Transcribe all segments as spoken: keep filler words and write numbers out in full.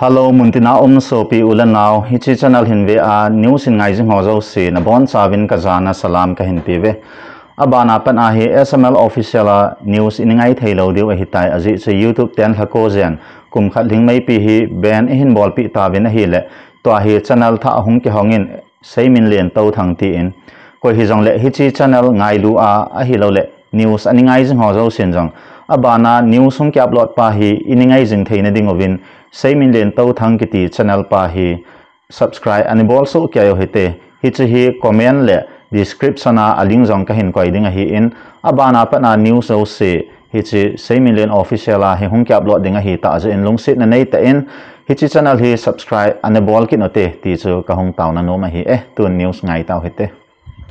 Hello, muntina um sopi u le nao, hiche channel hin ve a news in ngai jing ho jouse nabonchauvin kajana salam kahin pe uve. Abana pat a hi S M L Official a news in ngai thei lou diu ahitai, ajeh chu YouTube ten lhako jen kum khat lhing meipi hi ban ihin bolpi tauvin ahile, tua hi channel thah ahung kihong in, Seiminlen Touthang tin. Koi hijongle hiche channel ngailu a, ahilouleh news ana ngai jing ho jousen jong, abana news hung ki upload pa hi ini ngai jing theina dinguvin, Seiminlen Touthang kiti channel pa hi subscribe ana bol soh kei u hite. Hiche hi comment le description a, a link jong kahin koi ding ahin, abana pat a news jouse hiche Seiminlen Official a hi hung ki upload ding ahi tah jeh in lungsetna neitah in, hiche channel hi subscribe ana bol kit u hite ti chu kahung taona nom ahi e. Tun news ngai tau hite.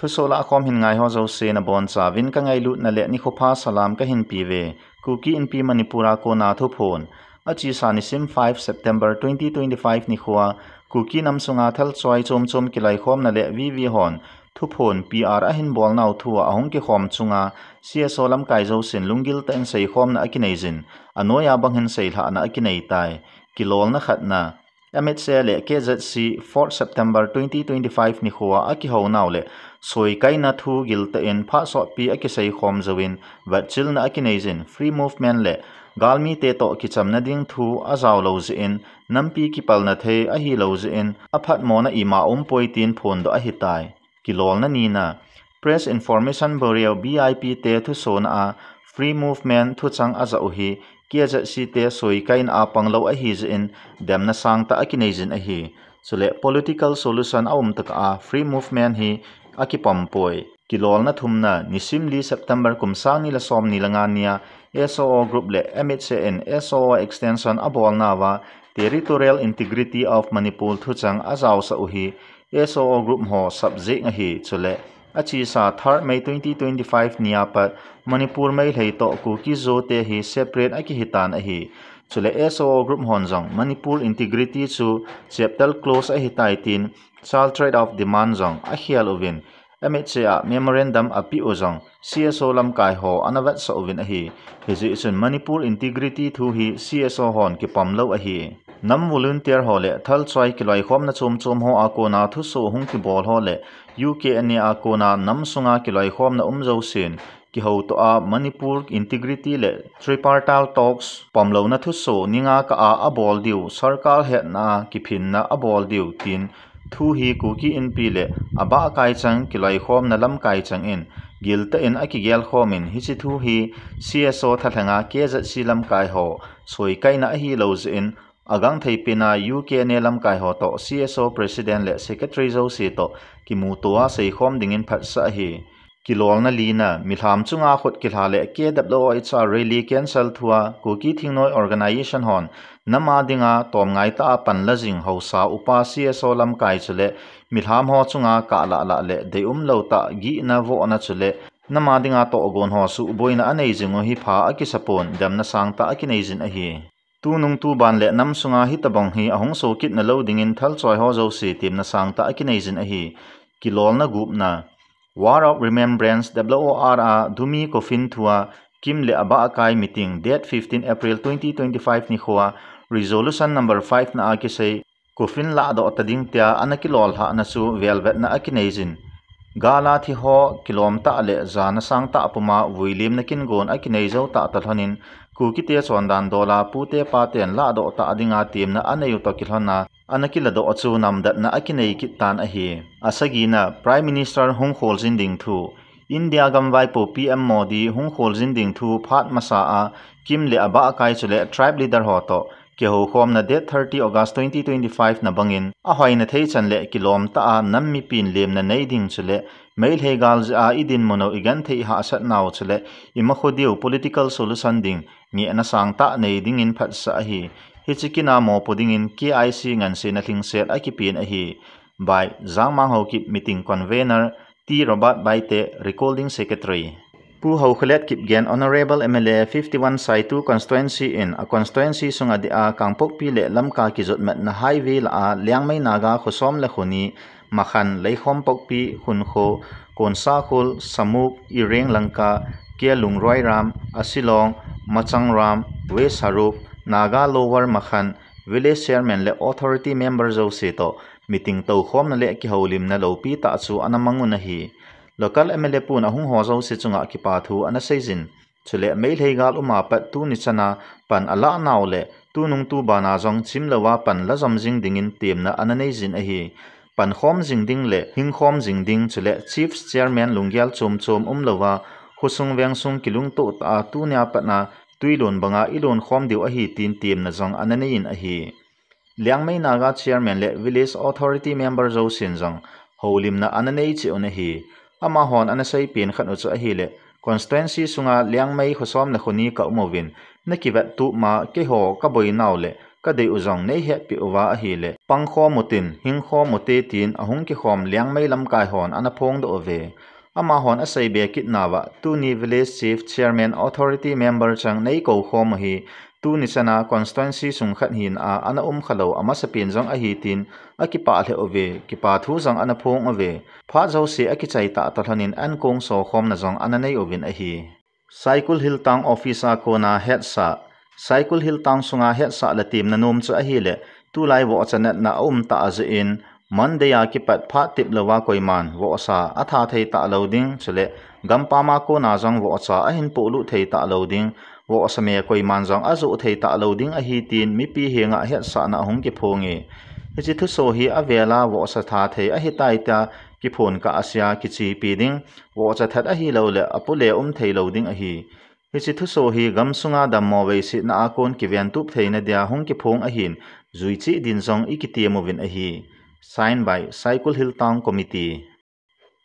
Thusoh lahkhom hin ngai ho jouse nabonchauvin kangailutna le nikho pha salam kahin pe uve. Kuki Inpi Manipur a kona thuphon. Achesa nisim five September twenty twenty-five nikhoa Kuki nam sunga thalchoi chom chom kiloikhomna le V V hon thuphon P R ahin bolnau thua ahung kikhom chunga C S O lamkai jousen lunggil tah in seikhomna akinei jin, anoiya bang hin seilhahna akinei tai. Kilolna khatna, M H A le K Z C fourth September twenty twenty-five nikhoa akihounau le soikaina thu gil tah in phat sotpi akiseikhom jouvin vetchilna akinei jin, free movement le galmite toh kichamna ding thu ajao lou jeh in, nampi kipalna thei ahilou jeh in, aphatmona ima umpoi tin phondoh ahitai. Kilolna nina, Press Information Bureau, B I B te thusona a free movement thuchang ajah u hi K Z C te soikaina a panglou ahi jeh in demna sangtah akinei jin ahi. Chule political solution aum tokah a free movement hi akipom poi. Kilolna thumna, nisim li September kum sang ni le som ni le nga nia S O O group le M H A in S O O extension abolnauva Territorial Integrity of Manipur thuchang ajaosah u hi S O O group ho subject ahi. Chule achesa third May twenty twenty-five nia pat Manipur Meilhei toh Kuki-Zo te hi separate akihitan ahi. Chule S O O group hon jong Manipur integrity chu chapter close ahitai tin Chartered of Demand jong akhel uvin, M H A a memorandum apeh u jong C S O lamkai ho ana vetsah uvin ahi. Hijeh chun Manipur integrity thu hi C S O hon kipom lou ahi. Nam volunteer ho le thalchoi kiloikhomna chom chom ho a kona thusoh hung kibol ho le U K N A a kona nam sunga kiloikhomna um jousen kihoutoh a Manipur integrity le tripartite talks pomlouna thusoh ni nga kah a abol diu, sorkar hetna a kiphinna abol diu tin thu hi Kuki Inpi le abahkai chang kiloikhomna lamkai chang in giltah in akigelkhom in, hiche thu hi C S O thalhenga K Z C lamkai ho soikaina ahilou jeh in agang thei pena U K N A lamkai ho toh C S O President le Secretary jouse toh kimuto a seikhom dingin phatsah ahi. Kilolna lina, milham chunga khut kilha le K W O H R rally cancel thua Kuki Thingnoi Organization hon nam a dinga tomngai tah a panla jing haosa upa C S O lamkai chule milham ho chunga kahlah lah le deium lou tah gihna vohna chule nam a dinga tohgon ho suhboina anei jing u hi pha akisapon, demna sangtah akinei jin ahi. Tunung tuban le nam sunga hitobang hi ahung sokitna lou dingin thalchoi ho jouse temna sangtah akinei jin ahi. Kilolna gupna, War of Remembrance, W O R a dumi coffin thua Kim le abahkai meeting date fifteen April twenty twenty-five nikhoa resolution number five na a kisei coffin lahdoh ta ding tia ana kilolhahna chu velvetna akinei jin, gala thi ho kilom tah le jana sangtah puma vuilimna kingon akinei jou tah talhonin, Kukite chondan dola pute paten lahdoh tah dinga temna anei u toh kilhona ana kiladoh chu namdetna akinei kit tan ahi. Asagina, Prime Minister hung kholjin ding thu. India gamvaipo P M Modi hung kholjin ding thu phat masa a Kim le abahkai chule tribe leader ho toh kihoukhomna date thirty August twenty twenty-five na bangin ahoina thei chan le kilom tah a nam mipin lemna nei ding chule Meilhei gal jeh a idinmun u igenthei ihahsatnau chule imakho diu political solution ding ngehna sangtah nei dingin phatsah ahi. Hiche kin a mopo dingin K I C ngansena lhingset akipen ahi. By Jangmang Haokip, meeting convener, T Robert Baite, recording secretary. Pu Haokholet Kipgen, Honourable M L A, fifty-one Saitu constituency in a constituency sunga dia Kangpokpi le Lamka kijotmatna highway lah a Liangmai Naga khosom le khoni, Makhan, Leikhomphokpi, Khunkho, Konsakhul, Samuk, Ireng Langka, K Lungruairam, Asilong, Machangram, West Haruk, Naga Lower Makhan, village chairman le authority member jouse toh meeting toukhomna le kihoulimna loupi tah chu ana mang un ahi. Local M L A pun ahung ho jouse chunga kipathu ana seijin. Chule Meitei gal um a pat tuni chana pan alah nau le tunung tubana jong chim louva pan la jom jing dingin temna ana neijin ahi. Pankhom jing ding le hingkhom jing ding chule Chiefs Chairman lunggel chom chom um louva khosung vengsung kilungtoh tah a tunia pat a tuilon banga ilon khom diu ahi tin temna jong ana neiyin ahi. Liangmai Naga Chairman le Village Authority Member jousen jong houlimna ana nei cheh un ahi. Amahon ana seipen khat u chu ahile, constituency sunga Liangmai khosom le khoni ka um uvin, na kivet tup ma keiho ka boi nau le ka dei u jong nei hetpeh uva ahile, pangkhom utin, hingkhom ute tin ahung kikhom Liangmai lamkai hon ana phongdoh uve. Amahon asei be kit nauva, tuni Village Chief, Chairman, Authority Member chang nei kou khom u hi, tuni chana constituency sung khat hina ana um khalou amasapen jong ahi tin akipah lheh uve, kipathu jong ana phong uve. Phat jouse akichai tah talhonin ankong sokhomna jong ana nei uvin ahi. Saikul Hill Town Office a kona hetsah. Saikul Hill Town sunga hetsah le temna nom chu ahile, tulai vohcha natna aum tah jeh in, Monday a kipat phat tep louva koiman vohsa atha thei talou ding, chule gampam a kona jong vohcha ahin polut thei talou ding, vohsa me koiman jong ajoh thei talou ding ahi tin mipi henga hetsahna ahung kiphonge. Hiche thuso hi avela vohsa tha thei ahitai tia kiphon kah a sea kichepi ding, vohcha that ahilou le apule um thei lou ding ahi. Hiche thuso hi gamsunga dammo veisetna a kon kiventup theina dia hung kiphong ahin, jui cheh din jong ikitem uvin ahi. Signed by Saikul Hill Town Committee.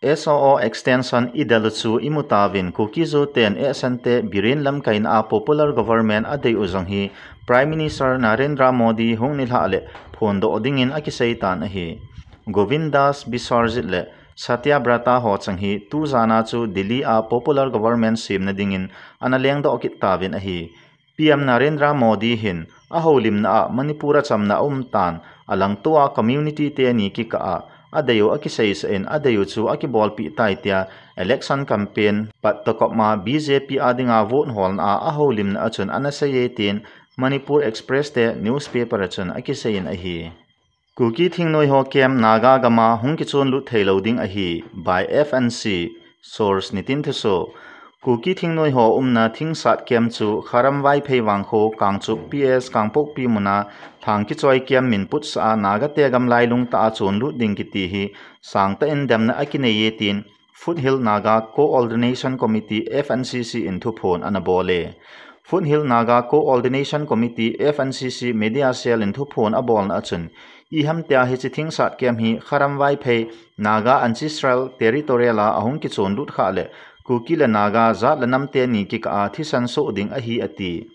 S O O extension idel u chu imu tauvin, Kuki-Zo ten Asante Biren lamkaina a popular government adei u jong hi Prime Minister Narendra Modi hung nilhah le phondoh dingin akisei tan ahi. Govindas Biswarjit le Satyabrata ho chang hi tujana chu Delhi a popular government semna dingin ana lengdoh kit tauvin ahi. P M Narendra Modi hin ahoulimna a Manipur a chamna aum tan, alangtoa community teni kikah a adei u akiseisah in adei u chu akibolpeh tai tia election campaign pat tokop ma B J P a dinga vote holna a ahoulimna a chun ana seiye tin Manipur Express te newspaper a chun akisei in ahi. Kuki thingnoi ho camp Naga gama hung kichonlut theilou ding ahi, by F N C, source Nitin Thuso. Kuki thingnoi ho umna thingsat camp chu Kharam Vaiphei Vangkho, Kangchup P S, Kangpokpi muna thang kichoi camp min putsah a Naga te gam lailung tah a chonlut ding kiti hi sangtah in demna akineiye tin Foothill Naga Coordination Committee, F N C C, in thuphon ana bol e. Foothill Naga Coordination Committee, F N C C, Media Cell in thuphon abolna a chun, iham tia hiche thingsat camp hi Kharam Vaiphei Naga Ancestral Territory a ahung kichonlut khah le Kuki le Naga jat le nam teni kikah a thisan soh ding ahi ati.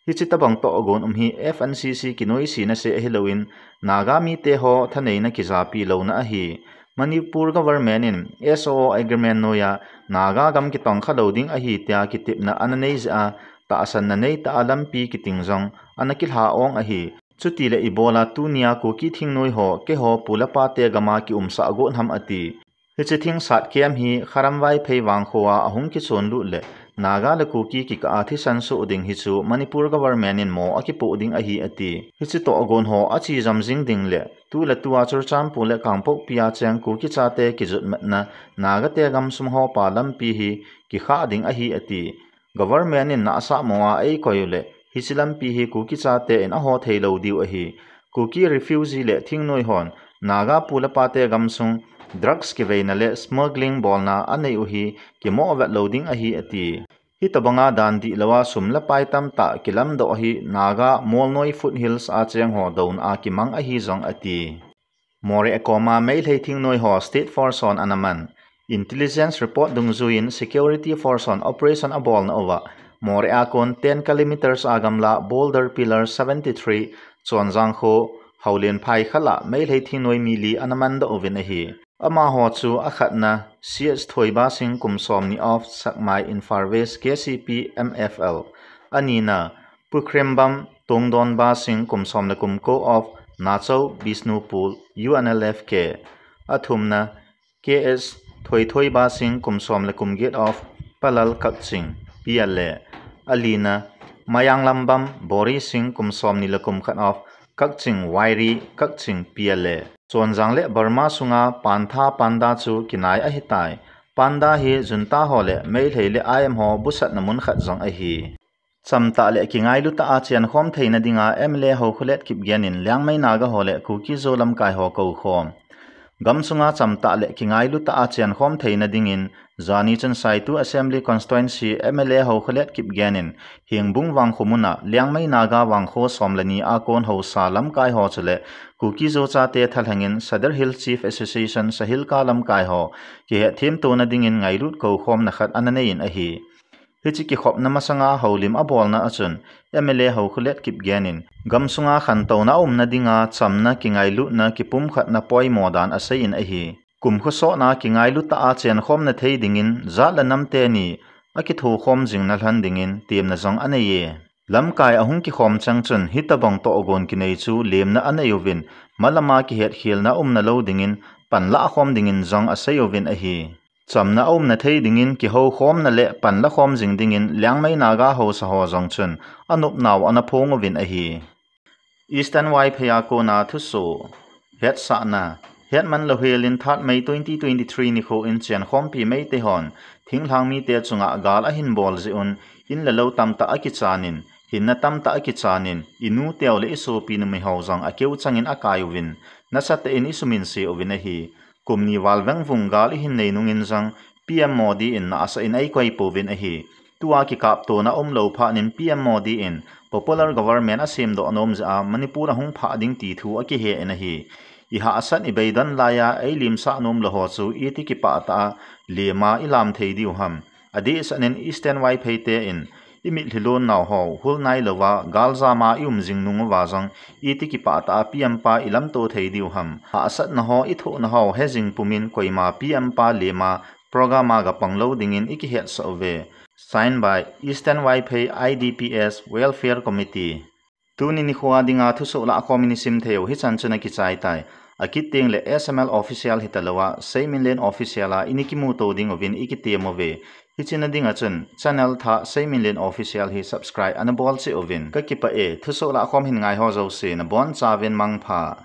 Hiche tabang tohgon um hi F N C C kinoisena se ahilouvin, Naga mite ho thaneina kijapi louna ahi. Manipur government in S O O agreement noiya Naga gam kitongkha lou ding ahi tia kitepna ana nei jeh a, tahsanna neitah a lampi kiting jong ana kilha ong ahi. Chutile ibola tunia Kuki thingnoi ho keiho pu le pa te gama kiumsah got ham ati. Hiche thingsat camp hi Kharam Vaiphei Vangkho a ahung kichonlut le Naga le Kuki kikah a thisan soh ding hi chu Manipur government in mo akipoh ding ahi ati. Hiche tohgon ho achejom jing ding le tu le tua Churachandpur le Kangpokpi a cheng Kuki chate kijutmatna Naga te gamsung ho pa lampi hi kikhah ding ahi ati. Government in nahsah mo a eikoi u le hiche lampi hi Kuki chate in aho theilou diu ahi. Kuki refugee le thingnoi hon Naga pu le pa te gamsung drugs kiveina le smuggling bolna anei u hi kimoh vet lou ding ahi ati. Hitobanga dan dihlou a sum le pai tamtah kilamdoh hi Naga Molnoi Foothills a cheng ho douna a kimang ahi jong ati. Moreh koma Meitei thingnoi ho State Force hon ana man. Intelligence report dungjuiyin Security Force hon operation abolna uva Moreh a kon ten kilometers a gamla boulder pillar seventy three Chonjang kho Haulen phai khala Meitei thingnoi mi li ana mandoh uvin ahi. Amaho chu akhatna C H Thoiba Singh kum somni of Sakmai Imphal West K C P M F L, anina Pukhrembam Tongdonba Singh kum som le kum ko of Nachau Bishnupur U N L F K, athumna K S Thoithoiba Singh kum som le kum get of Palal Kakching P L A, alina Mayanglambam Bori Singh kum somni le kum khat of Kakching Wairi, Kakching P L A. Chonjang le Burma sunga Pantha Panda chu kinai ahitai. Panda hi junta ho le Meitei le I M ho busatna mun khat jong ahi. Chamtah le kingailu tah a chenkhom theina dinga M L A Haokholet Kipgen in Liangmai Naga ho le Kuki-Zo lamkai ho koukhom. Gamsunga chamtah le kingailu tah a chenkhom theina dingin, jani chun Saitu Assembly Constituency M L A Haokholet Kipgen in Hengbung vangkho muna Liangmai Naga vangkho som le ni a kon haosa lamkai ho chule Kuki-Zo chate thalhengin Sadar Hill Chief Association SAHILCA lamkai ho kihetthemtona dingin ngailut koukhomna khat ana neiyin ahi. Hiche kikhopna masanga houlim abolna a chun M L A Haokholet Kipgen in gamsunga khantouna aumna dinga chamna, kingailutna, kipumkhatna poimo dan aseiyin ahi. Kumkho sotna kingailu tah a chenkhomna thei dingin jat le nam teni akithokhom jingna lhon dingin temna jong aneiye. Lamkai ahung kikhom cheng chun hitobang tohgon kinei chu lemna anei uvin, malama kihetkhelna umna lou dingin panlakhom dingin jong asei uvin ahi. Chamna aumna thei dingin kihoukhomna le panlakhom jing dingin Liangmai Naga haosa ho jong chun anopnau ana phong uvin ahi. Eastern Vaiphei a kona thusoh. Hetsahna. Hetman louhelin third May twenty twenty-three nikho in chenkhompi Meitei hon thinglhang mite chunga gal ahin bol jeh un, in le lou tamtah akichanin, hinna tamtah akichanin, inu teu le isopi numei ho jong akeu changin akai uvin, nasatah in isuminse uvin ahi. Kum ni val vengvung gal ihin nei nungin jong P M Modi in nahsah in eikoi pouvin ahi. Tua kikaptona umlou phatnin P M Modi in popular government asemdoh nom jeh a Manipur ahung phah ding ti thu akihe in ahi. Ihahsat ibeidon laiya eilimsah nomlou ho chu iti kipah tah a lema ilam thei diu ham. Adehsetnin Eastern Vaiphei te in imitlhi lonnau ho hulnai louva galjama ium jing nung uva jong iti kipah tah a P M pa ilamto thei diu ham. Hahsatna ho ithohna ho hejing pumin koima P M pa lema program a gapang lou dingin ikihetsah uve. Signed by Eastern Vaiphei I D P S Welfare Committee. Tuni nikhoa dinga thusoh lahkhom in isim theiu hichan chun akichai tai. Akit tengle S M L Official hitalouva Seiminlen Official a ini kimuto ding uvin ikitem uve. Hiche na dinga chun channel thah Seiminlen Official hi subscribe ana bol cheh uvin. Kakipah e, thusoh lahkhom hin ngai ho jouse nabonchauvin mangpha.